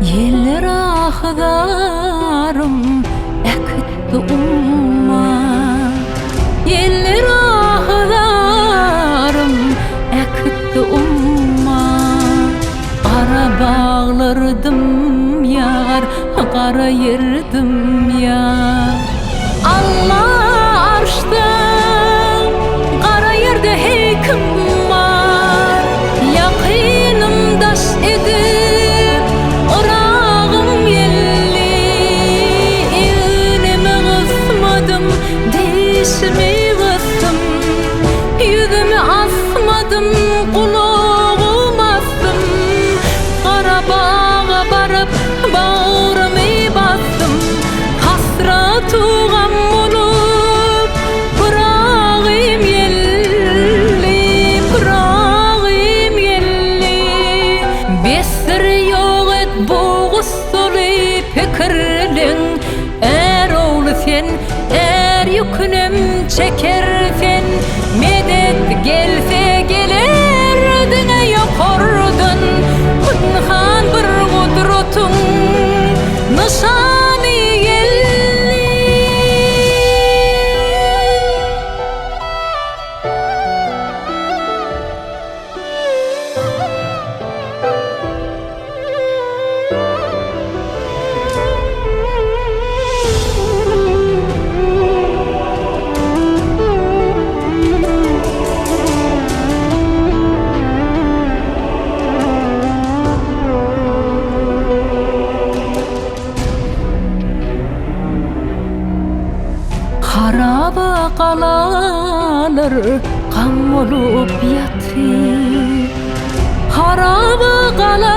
Ýeller ahy-zarym äkitdi umman. Ýeller ahy-zarym äkitdi umman. Gara baglar dymýar, gara ýer dymýar. Alla arşda, gara ýerde heý kim bar? Ýakynym daş edip, yragym geldi. Egnimi gysmadym, dişimi gysdym. Ýüzümi asmadym, gulagym asdym. Gara baga baryp, bagrymy basdym. Hasrat-u-gam bolup, Pyragym geldi, Pyragym geldi. Besdir ýok et bu gussaly pikirleň, Är ogly sen, är ýükünem çeker sen. Medet gelse geler diňe ýokardan, Pynhan bir gudratyň nyşany geldi. Haraba galalar gam bolup ýatyr. Haraba galalar.